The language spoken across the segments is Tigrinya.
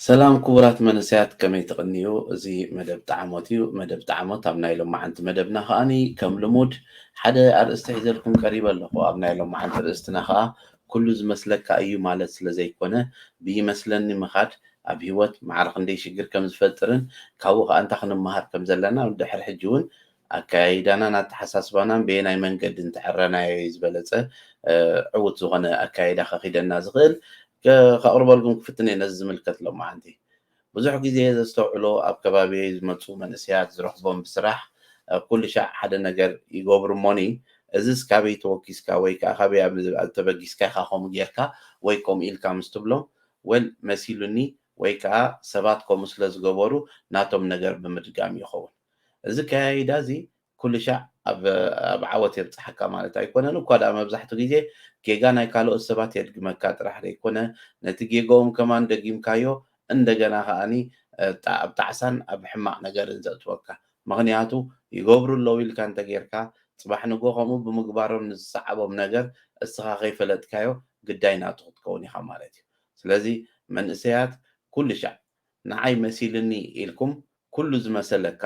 ሰላም ክቡራት መንእሰያት፣ ከመይ ትቕንዩ? እዚ መደብ ጣዕሞት እዩ። መደብ ጣዕሞት ኣብ ናይ ሎማዓንቲ መደብና ከኣኒ ከም ልሙድ ሓደ ኣርእስቲ ሒዘልኩም ቀሪበ ኣለኹ። ኣብ ናይ ሎማዓንቲ ኣርእስትና ከኣ ኩሉ ዝመስለካ እዩ ማለት ስለ ዘይኮነ፣ ብይመስለኒ ምኻድ ኣብ ህይወት ማዕረ ክንደይ ሽግር ከም ዝፈጥርን ካብኡ ከኣ እንታይ ክንመሃር ከም ዘለና ድሕሪ ሕጂ እውን ኣከያይዳናን ኣተሓሳስባናን በየናይ መንገዲ እንተዐረናዮ እዩ ዝበለጸ ዕዉት ዝኾነ ኣከያይዳ ከኺደና ዝኽእል ከቕርበልኩም ክፍትን እየ። ነዚ ዝምልከት ሎማዓንቲ ብዙሕ ግዜ ዘስተውዕሎ ኣብ ከባቢ ዝመፁ መንእሰያት ዝረኽቦም ብስራሕ ኩሉ ሻዕ ሓደ ነገር ይገብሩ እሞኒ፣ እዚስ ካበይ ተወኪስካ ወይ ከዓ ካበይ ተበጊስካ ኢኻ ከምኡ ጌርካ ወይ ከምኡ ኢልካ ምስ ትብሎም ወል መሲሉኒ ወይ ከዓ ሰባት ከምኡ ስለ ዝገበሩ ናቶም ነገር ብምድጋም ይኸውን። እዚ ከያይዳ እዚ ኩሉ ሻዕ ኣብ ዓወት የብፅሓካ ማለት ኣይኮነን። እኳ ደኣ መብዛሕቱ ግዜ ጌጋ ናይ ካልኦት ሰባት የድግመካ ጥራሕ ዘይኮነ ነቲ ጌጋኦም ከማን ደጊምካዮ እንደገና ከኣኒ ኣብ ጣዕሳን ኣብ ሕማቕ ነገርን ዘእትወካ። ምኽንያቱ ይገብሩ ኣለዉ ኢልካ እንተጌርካ ፅባሕ ንጎ ከምኡ ብምግባሮም ንዝሰዓቦም ነገር እስኻ ከይፈለጥካዮ ግዳይ ናቱ ክትከውን ኢኻ ማለት እዩ። ስለዚ መንእሰያት ኩሉ ሻዕ ንዓይ መሲልኒ ኢልኩም ኩሉ ዝመሰለካ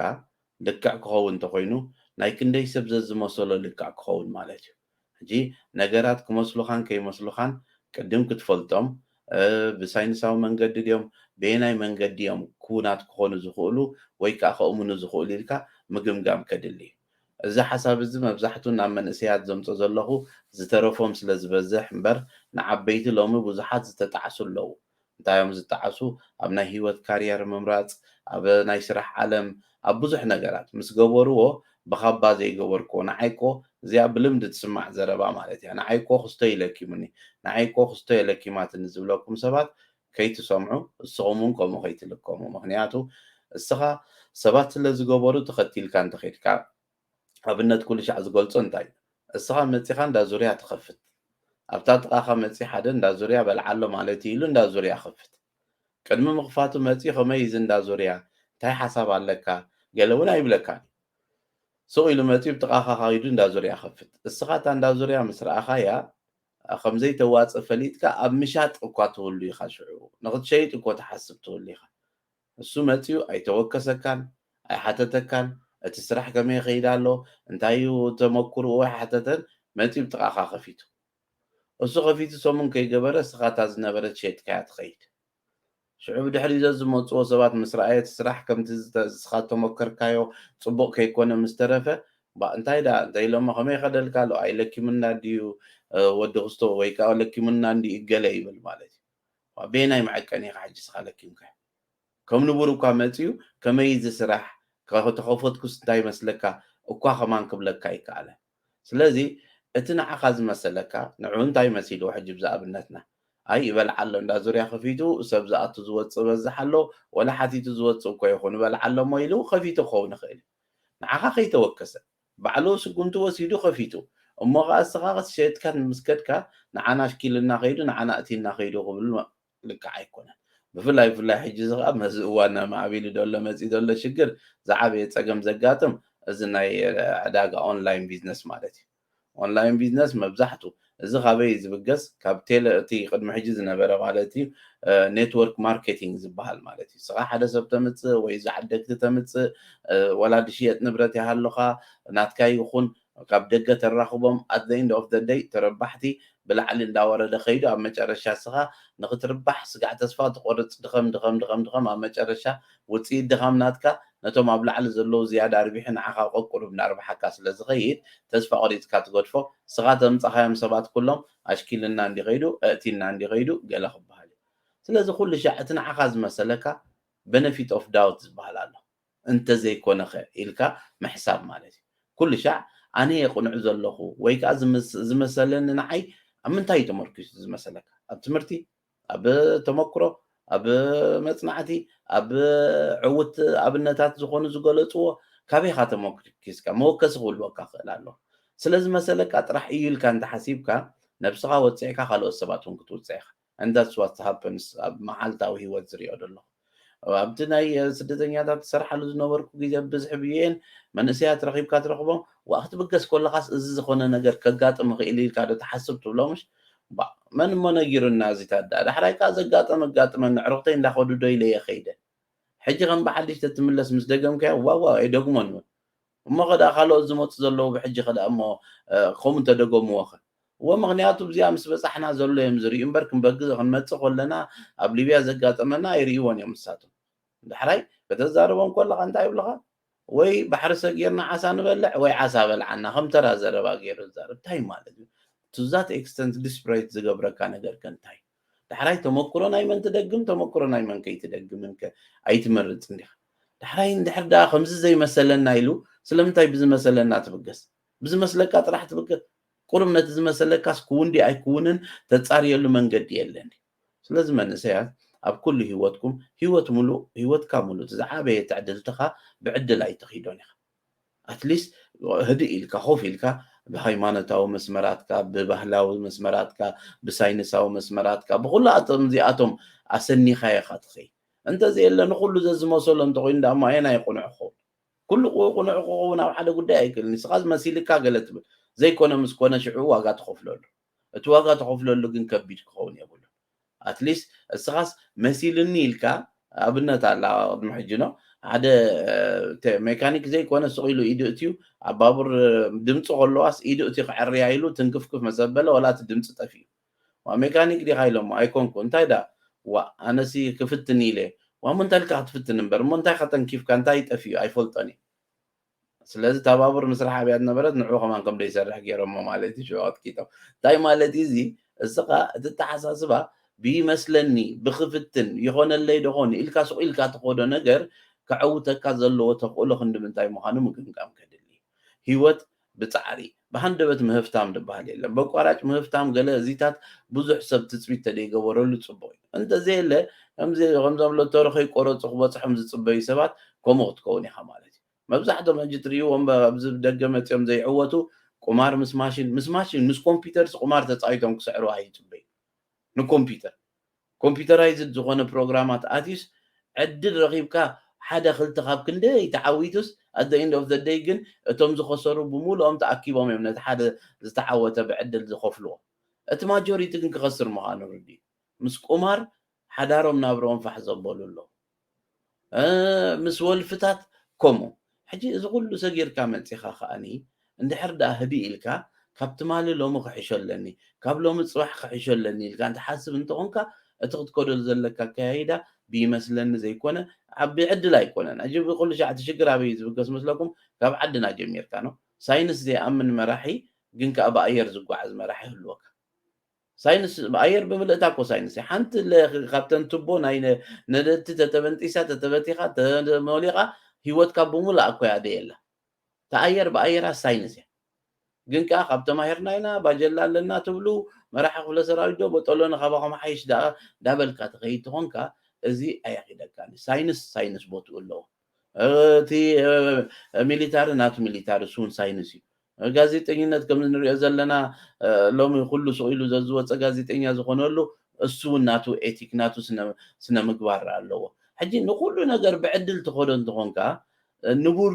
ልክዕ ክኸውን እንተኾይኑ ናይ ክንደይ ሰብ ዘዝመሰሎ ልክዕ ክኸውን ማለት እዩ። ሕጂ ነገራት ክመስሉኻን ከይመስሉኻን ቅድም ክትፈልጦም ብሳይንሳዊ መንገዲ ድዮም ብየናይ መንገዲ እዮም ክውናት ክኾኑ ዝኽእሉ ወይ ከዓ ከእምኑ ዝኽእሉ ኢልካ ምግምጋም ከድሊ እዩ። እዚ ሓሳብ እዚ መብዛሕቱ ናብ መንእሰያት ዘምፆ ዘለኹ ዝተረፎም ስለ ዝበዝሕ እምበር ንዓበይቲ ሎሚ ብዙሓት ዝተጣዕሱ ኣለዉ። እንታይ እዮም ዝጣዕሱ? ኣብ ናይ ህይወት ካርየር ምምራፅ፣ ኣብ ናይ ስራሕ ዓለም፣ ኣብ ብዙሕ ነገራት ምስ ገበርዎ ብኻባ ዘይገበርክዎ ንዓይ እኮ እዚኣ ብልምዲ ትስማዕ ዘረባ ማለት እያ። ንዓይ እኮ ክስቶ ይለኪሙኒ፣ ንዓይ እኮ ክስቶ የለኪማትኒ ዝብለኩም ሰባት ከይትሰምዑ እስኹም እውን ከምኡ ከይትልከሙ። ምክንያቱ እስኻ ሰባት ስለ ዝገበሩ ተኸቲልካ እንተኸድካ ኣብነት ኩሉ ሻዕ ዝገልጾ እንታይ እዩ? እስኻ መጺኻ እንዳ ዙርያ ትኸፍት። ኣብታ ጥቓኻ መጺ ሓደ እንዳ ዙርያ በልዓሎ ማለት እዩ ኢሉ እንዳ ዙርያ ይኸፍት። ቅድሚ ምኽፋቱ መጺኡ ከመይ እዚ እንዳ ዙርያ እንታይ ሓሳብ ኣለካ ገለ እውን ኣይብለካን። ሱቕ ኢሉ መጺኡ ብጥቓኻ ከይዱ እንዳ ዙርያ ይኸፍት። እስኻ እታ እንዳ ዙርያ ምስ ረኣኻያ ከም ዘይተዋጽእ ፈሊጥካ ኣብ ምሻጥ እኳ ትህሉ ኢኻ ሽዑ። ንኽትሸይጥ እኮ ትሓስብ ትህሉ ኢኻ። እሱ መጺኡ ኣይተወከሰካን ኣይሓተተካን፣ እቲ ስራሕ ከመይ ይኸይድ ኣሎ እንታይ እዩ ተመክርኡ ኣይሓተተን፣ መጺኡ ብጥቓኻ ከፊቱ። እሱ ከፊቱ ሰሙን ከይገበረ እስኻ እታ ዝነበረት ሸይጥካያ ትኸይድ። ሽዑ ብድሕሪኡ ዘዝመጽዎ ሰባት ምስ ረኣየ እቲ ስራሕ ከምቲ እስኻ ዝተመከርካዮ ጽቡቕ ከይኮነ ምስ ተረፈ፣ እባ እንታይ ደኣ እንተ ኢሎሞ ከመይ ይኸደልካ ኣሎ ኣይለኪምና ድዩ ወዲ ክስቶ ወይ ከኣ ለኪምና እንድዩ እገለ ይብል ማለት እዩ። በየናይ መዐቀኒ ኢኻ ሕጂ እስኻ ለኪምካዮ? ከም ንቡር እኳ መጺኡ ከመይ እዚ ስራሕ ከተኸፈትኩስ እንታይ ይመስለካ እኳ ከማን ክብለካ ይከኣለ። ስለዚ እቲ ንዓኻ ዝመሰለካ ንዑ እንታይ መሲልዎ ሕጂ ብዚ ኣብነትና ኣይ ይበልዓ ኣሎ እንዳ ዙርያ ከፊቱ ሰብ ዝኣቱ ዝወፅእ በዝሕ ኣሎ ወላ ሓቲቱ ዝወፅእ እኮ ይኹን ይበልዓ ኣሎ እሞ ኢሉ ከፊቱ ክኸውን ይኽእል እዩ። ንዓኻ ከይተወከሰ ባዕሉ ስጉምቲ ወሲዱ ከፊቱ እሞ ኸዓ እስኻ ሸየጥካ ምስ ከድካ ንዓና ኣሽኪልና ከይዱ ንዓና እቲና ከይዱ ክብል ልክዕ ኣይኮነን። ብፍላይ ብፍላይ ሕጂ እዚ ከዓ መዚ እዋን ማዕቢሉ ዘሎ መፂ ዘሎ ሽግር ዝዓበየ ፀገም ዘጋጥም እዚ ናይ ዕዳጋ ኦንላይን ቢዝነስ ማለት እዩ። ኦንላይን ቢዝነስ መብዛሕቱ እዚ ካበይ ዝብገስ ካብ ቴለ እቲ ቅድሚ ሕጂ ዝነበረ ማለት እዩ ኔትወርክ ማርኬቲንግ ዝበሃል ማለት እዩ። ስኻ ሓደ ሰብ ተምፅእ ወይ እዚ ዓደግቲ ተምፅእ ወላ ድሽየጥ ንብረት ይሃሉኻ ናትካ ይኹን ካብ ደገ ተራኽቦም at the end of the day ተረባሕቲ ብላዕሊ እንዳወረደ ከይዱ ኣብ መጨረሻ ስኻ ንኽትርባሕ ስጋዕ ተስፋ ትቆርፅ ድኸም ድኸም ድኸም ድኸም ኣብ መጨረሻ ውፅኢት ድኻም ናትካ ነቶም ኣብ ላዕሊ ዘለዉ ዝያዳ ኣርቢሑ ንዓኻ ቆቁሩብ እናርብሓካ ስለ ዝኸይድ ተስፋ ቆሪፅካ ትገድፎ። ስኻ ተምፃኻዮም ሰባት ኩሎም ኣሽኪልና እንዲ ከይዱ ኣእቲና እንዲ ከይዱ ገለ ክበሃል እዩ። ስለዚ ኩሉ ሻዕ እቲ ንዓኻ ዝመሰለካ benefit of doubt ዝበሃል ኣሎ። እንተዘይኮነኸ ኢልካ ምሕሳብ ማለት እዩ። ኩሉ ሻዕ ኣነ የቕንዑ ዘለኹ ወይ ከዓ ዝመሰለኒ ንዓይ ኣብ ምንታይ እዩ ተመርኪሱ ዝመሰለካ? ኣብ ትምህርቲ፣ ኣብ ተመክሮ፣ ኣብ መፅናዕቲ፣ ኣብ ዕውት ኣብነታት ዝኾኑ ዝገለፅዎ ካበይካ ተመርኪስካ መወከሲ ክህልወካ ክእል ኣሎ። ስለዝመሰለካ ጥራሕ እዩ ኢልካ እንተሓሲብካ ነብስኻ ወፅዕካ ካልኦት ሰባት እውን ክትውፅዕ ኢኻ። And that's what happens ኣብ መዓልታዊ ህይወት ዝሪኦ ዘለኹ ኣብቲ ናይ ስደተኛታት ዝሰርሓሉ ዝነበርኩ ግዜ ብዝሒ ብየን መንእሰያት ረኺብካ ትረኽቦም ዋ ክትብገስ ከለኻስ እዚ ዝኾነ ነገር ከጋጥም ይኽእል ኢልካ ዶ ትሓስብ ትብሎምሽ መን እሞ ነጊሩና? እዚታት ደኣ ዳሕራይ ከኣ ዘጋጠመ ኣጋጥመኒ፣ ኣዕሩኽተይ እንዳኸዱ ዶ ኢለ እየ ከይደ። ሕጂ ከም ብሓድሽ ተትምለስ ምስ ደገምካዮ፣ ዋዋ ኣይደግሞን እውን። እሞ ኸዳ ካልኦት ዝመፁ ዘለዉ ብሕጂ ኸዳ እሞ ከምኡ እንተደገምዎ ኸ? እዎ፣ ምኽንያቱ እዚኣ ምስ በፃሕና ዘሎ እዮም ዝርእዩ እምበር፣ ክንበግዝ ክንመፅእ ከለና ኣብ ሊብያ ዘጋጠመና ኣይርእይዎን እዮም ንሳቶም። ዳሕራይ ከተዛርቦም ከለኻ እንታይ ይብልኻ? ወይ ባሕሪ ሰጊርና ዓሳ ንበልዕ ወይ ዓሳ በልዓና፣ ከም ተራ ዘረባ ገይሩ ዝዛረብ እንታይ ማለት እዩ? To that extent desperate ዝገብረካ ነገር ከ እንታይ? ዳሕራይ ተመክሮ ናይ መን ትደግም፣ ተመክሮ ናይ መን ከይትደግምን ከ ኣይትመርጽ እንዲኻ? ዳሕራይ እንድሕር ደኣ ከምዚ ዘይመሰለና ኢሉ ስለምንታይ ብዝመሰለና ትብገስ? ብዝመስለካ ጥራሕ ትብገስ። ቁሩብ ነቲ ዝመሰለካስ ክውን ድዩ ኣይክውንን ተጻርየሉ መንገዲ የለን። ስለዚ መንእሰያት ኣብ ኩሉ ህይወትኩም፣ ህይወት ሙሉእ፣ ህይወትካ ሙሉእ እቲ ዝዓበየ ትዕድልትኻ ብዕድል ኣይትኺዶን ኢኻ። ኣትሊስት ህድእ ኢልካ ኮፍ ኢልካ ብሃይማኖታዊ መስመራትካ፣ ብባህላዊ መስመራትካ፣ ብሳይንሳዊ መስመራትካ፣ ብኩሉ ኣቶም እዚኣቶም ኣሰኒኻ ኢኻ ትኸይ። እንተዘየለ ንኩሉ ዘዝመሰሎ እንተኮይኑ ደኣ እሞ ኣየናይ ቅኑዕ ክኸውን? ኩሉ ቅኑዕ ክኸውን ኣብ ሓደ ጉዳይ ኣይክእልን። ንስኻ መሲልካ ገለ ትብል ዘይኮነ ምስ ኮነ ሽዑ ዋጋ ትኸፍለሉ። እቲ ዋጋ ተኸፍለሉ ግን ከቢድ ክኸውን የብሉን። ኣትሊስት እስኻስ መሲልኒ ኢልካ ኣብነት ኣላ ቅድሚ ሕጂ ኖ ሓደ ሜካኒክ ዘይኮነ ስቕ ኢሉ ኢዱ እትዩ ኣብ ባቡር ድምፂ ከለዋስ ኢዱ እቲ ክዕርያ ኢሉ ትንክፍክፍ መሰበለ ወላ እቲ ድምፂ ጠፊኡ። ዋ ሜካኒክ ዲኻ ኢሎሞ ኣይኮንኩ እንታይ ዳ ዋ ኣነሲ ክፍትን ኢለ ዋ ሞ እንታይ ኢልካ ክትፍትን እምበር እሞ እንታይ ከተንኪፍካ እንታይ ጠፊኡ ኣይፈልጦን እዩ። ስለዚ ተባብር ምስራሕ ኣብያ ዝነበረት ንዑ ከማን ከም ዘይሰርሕ ገይሮሞ ማለት እዩ ሽዑ ኣጥቂጦም እንታይ ማለት እዩ እዚ እስኻ እቲ ተሓሳስባ ብይመስለኒ ብክፍትን ይኾነለይ ደኾን ኢልካ ስቕ ኢልካ ትኸዶ ነገር ከዐውተካ ዘለዎ ተኽእሎ ክንዲ ምንታይ ምዃኑ ምግምጋም ከድሊ ህይወት ብጻዕሪ ብሃንደበት ምህፍታም ዝበሃል የለን በቋራጭ ምህፍታም ገለ እዚታት ብዙሕ ሰብ ትጽቢት ተደይገበረሉ ጽቡቕ እዩ እንተዘየለ ከምዞም ሎተሪ ከይቆረጹ ክበጽሖም ዝጽበዩ ሰባት ከምኡ ክትከውን ኢኻ ማለት እዩ መብዛሕቶም ሕጂ ትርእይዎም ኣብዚ ደገ መጺኦም ዘይዕወቱ ቁማር ምስ ማሽን ምስ ማሽን ምስ ኮምፒውተርስ ቁማር ተጻዊቶም ክስዕሩ ኣይጽበዩ ንኮምፒውተር ኮምፒውተራይዝድ ዝኾነ ፕሮግራማት ኣትዩስ ዕድል ረኺብካ ሓደ ክልተ ካብ ክንደይ ተዓዊቱስ at the end of the day ግን እቶም ዝኸሰሩ ብምሉኦም ተኣኪቦም እዮም ነቲ ሓደ ዝተዓወተ ብዕድል ዝኸፍልዎ እቲ ማጆሪቲ ግን ክኸስር ምዃኑ ርድእ ምስ ቁማር ሓዳሮም ናብርኦም ፋሕ ዘበሉ ኣለዉ ምስ ወልፍታት ከምኡ ሕጂ እዚ ኩሉ ሰጊርካ መፂኻ ከዓኒ እንድሕር ደኣ ህድእ ኢልካ ካብ ትማሊ ሎሚ ክሕሾ ኣለኒ ካብ ሎሚ ፅባሕ ክሕሾ ኣለኒ ኢልካ እንትሓስብ እንተኾንካ እቲ ክትከደሉ ዘለካ ኣካያይዳ ብይመስለኒ ዘይኮነ ዓቢ ዕድል ኣይኮነን ሕጂ ብኩሉ ሻዕ እቲ ሽግር ኣበይ ዝብገስ መስለኩም ካብ ዓድና ጀሚርካ ነው ሳይንስ ዘይኣምን መራሒ ግን ከዓ ብኣየር ዝጓዓዝ መራሒ ይህልወካ ሳይንስ ኣየር ብምልእታ እኮ ሳይንስ እያ ሓንቲ ካብተን ትቦ ናይ ነደድቲ ተተበንጢሳ ተተበቲኻ ተመሊኻ ህይወትካ ብምሉእ ኣኮ ያደ የላ ተኣየር ብኣየራ ሳይንስ እያ ግን ከዓ ካብ ተማሂርና ኢና ባጀላ ኣለና ትብሉ መራሒ ክፍለ ሰራዊት ዶ በጠሎ ንካባኹም ሓይሽ ዳበልካ ትኸይድ ትኾንካ እዚ ኣያኺደካኒ ሳይንስ ሳይንስ ቦትኡ ኣለዎ እቲ ሚሊታሪ ናቱ ሚሊታሪ እሱውን ሳይንስ እዩ ጋዜጠኝነት ከም ንሪኦ ዘለና ሎሚ ኩሉ ስቕ ኢሉ ዘዝወፀ ጋዜጠኛ ዝኾነሉ እሱ እውን ናቱ ኤቲክ ናቱ ስነ ምግባር ኣለዎ ሕጂ ንኩሉ ነገር ብዕድል ትኸዶ እንትኾንካ ንቡር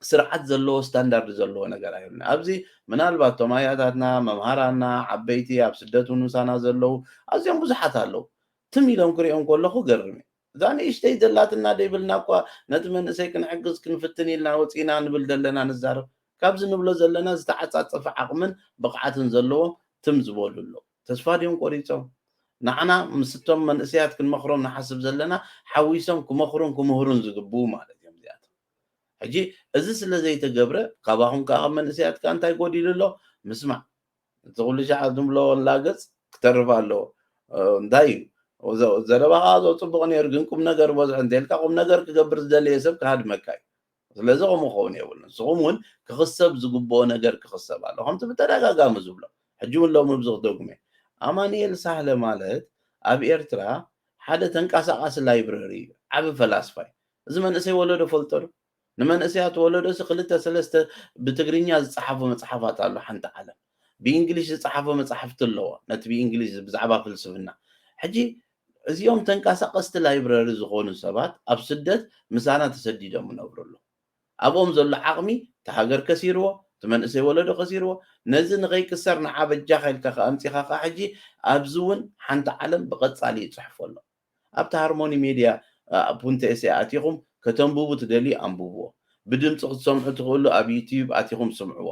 ስርዓት ዘለዎ ስታንዳርድ ዘለዎ ነገር ኣይብልና ኣብዚ ምናልባት ቶም ኣያታትና መምሃራና ዓበይቲ ኣብ ስደት እውን ምሳና ዘለዉ ኣዝዮም ብዙሓት ኣለዉ ትም ኢሎም ክሪኦም ከለኹ ገርም እዩ እዛ ንእሽተይ ዘላትና ደይብልና እኳ ነቲ መንእሰይ ክንሕግዝ ክንፍትን ኢልና ወፂና ንብል ዘለና ንዛረብ ካብዚ ንብሎ ዘለና ዝተዓፃፀፈ ዓቕምን ብቕዓትን ዘለዎም ትም ዝበሉ ኣለዉ ተስፋ ድዮም ቆሪፆም ንዓና ምስቶም መንእሰያት ክንመኽሮም ንሓስብ ዘለና ሓዊሶም ክመኽሩን ክምህሩን ዝግብኡ ማለት እዮም እዚኣቶም ሕጂ እዚ ስለ ዘይተገብረ ካባኹም ከዓ መንእሰያት ከዓ እንታይ ጎዲሉ ኣሎ ምስማዕ እቲ ኩሉ ሻዕ ዝብሎ ላገፅ ክተርፍ ኣለዎ እንታይ እዩ ዘረባኻ ዘፅቡቕ ነይሩ ግን ቁም ነገር በዝሑ እንተልካ ቁም ነገር ክገብር ዝደለየ ሰብ ክሃድመካ እዩ ስለዚ ከምኡ ክኸውን የብሉ ንስኹም እውን ክኽሰብ ዝግብኦ ነገር ክኽሰብ ኣሎ ከምቲ ብተደጋጋሚ ዝብሎ ሕጂ እውን ሎሚ ብዙ ክደጉመ ኣማንኤል ሳህለ ማለት ኣብ ኤርትራ ሓደ ተንቀሳቃሲ ላይብረሪ እዩ ዓቢ ፈላስፋ እዩ እዚ መንእሰይ ወለዶ ፈልጠሉ ንመንእሰያት ወለዶሲ ክልተ ሰለስተ ብትግርኛ ዝፀሓፎ መፅሓፋት ኣሎ ሓንቲ ዓለም ብእንግሊሽ ዝፀሓፎ መፅሓፍቲ ኣለዎ ነቲ ብእንግሊሽ ብዛዕባ ፍልስፍና ሕጂ እዚኦም ተንቀሳቀስቲ ላይብረሪ ዝኾኑ ሰባት ኣብ ስደት ምሳና ተሰዲዶም ይነብሩ ኣለዉ ኣብኦም ዘሎ ዓቕሚ እቲ ሃገር ከሲርዎ እቲ መንእሰይ ወለዶ ከሲርዎ። ነዚ ንኸይክሰር ንዓ በጃኻ ኢልካ ከኣምፂኻ ከዓ ሕጂ ኣብዚ እውን ሓንቲ ዓለም ብቐፃሊ ይፅሕፎ ኣሎ። ኣብቲ ሃርሞኒ ሜድያ ፑንተ ኤስኤ ኣቲኹም ከተንብቡ ትደልዩ ኣንብብዎ። ብድምፂ ክትሰምዑ ትኽእሉ ኣብ ዩትዩብ ኣቲኹም ስምዕዎ።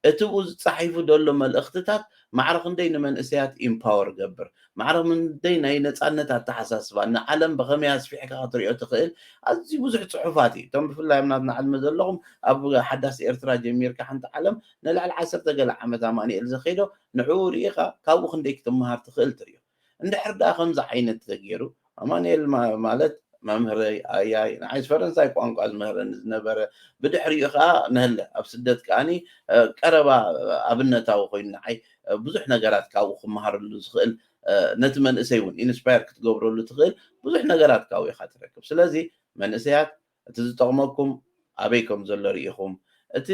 እቲ ብኡ ዝፃሒፉ ዘሎ መልእኽትታት ማዕረ ክንደይ ንመንእሰያት ኢምፓወር ገብር፣ ማዕረ ክንደይ ናይ ነፃነት ኣተሓሳስባ ንዓለም ብኸመይ ኣስፊሕካ ክትሪኦ ትኽእል ኣዝዩ ብዙሕ ፅሑፋት እዩ። እቶም ብፍላይ ኣብ ናትና ዕድመ ዘለኹም ኣብ ሓዳስ ኤርትራ ጀሚርካ ሓንቲ ዓለም ንልዕሊ ዓሰርተ ገለ ዓመት ኣማኑኤል ዘኸይዶ ንዕኡ ርኢኻ ካብኡ ክንደይ ክትመሃር ትኽእል ትሪኦ። እንድሕር ደኣ ከምዚ ዓይነት ተገይሩ ኣማኑኤል ማለት መምህረይ ኣያይ ንዓይ ፈረንሳይ ቋንቋ ዝምህረኒ ዝነበረ ብድሕሪኡ ከዓ ነህለ ኣብ ስደት ከዓኒ ቀረባ ኣብነታዊ ኮይኑ ንዓይ ብዙሕ ነገራት ካብኡ ክመሃረሉ ዝኽእል ነቲ መንእሰይ እውን ኢንስፓየር ክትገብረሉ ትኽእል ብዙሕ ነገራት ካብኡ ኢኻ ትረክብ። ስለዚ መንእሰያት እቲ ዝጠቕመኩም ኣበይ ከም ዘሎ ርኢኹም እቲ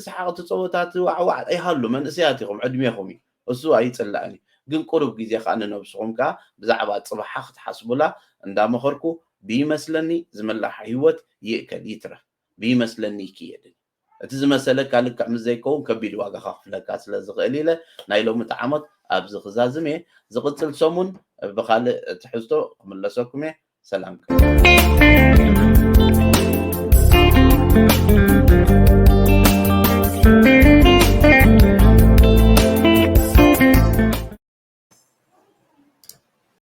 ሰሓቕ እቲ ፀወታ እቲ ዋዕዋዕ ኣይሃሉ መንእሰያት ኢኹም ዕድሜኹም እዩ እሱ ኣይፅላእን እዩ። ግን ቁሩብ ግዜ ከዓ ንነብስኹም ከዓ ብዛዕባ ፅባሓ ክትሓስቡላ እንዳመኸርኩ ብይመስለኒ ዝመላሓ ህይወት ይእከል ይትረፍ ብይመስለኒ ይክየድን እቲ ዝመሰለካ ልክዕ ምስ ዘይከውን ከቢድ ዋጋ ከኽፍለካ ስለ ዝኽእል ኢለ ናይ ሎሚ ጣዕሞት ኣብዚ ክዛዝም እየ። ዝቕፅል ሰሙን ብካልእ ትሕዝቶ ክምለሰኩም እየ። ሰላም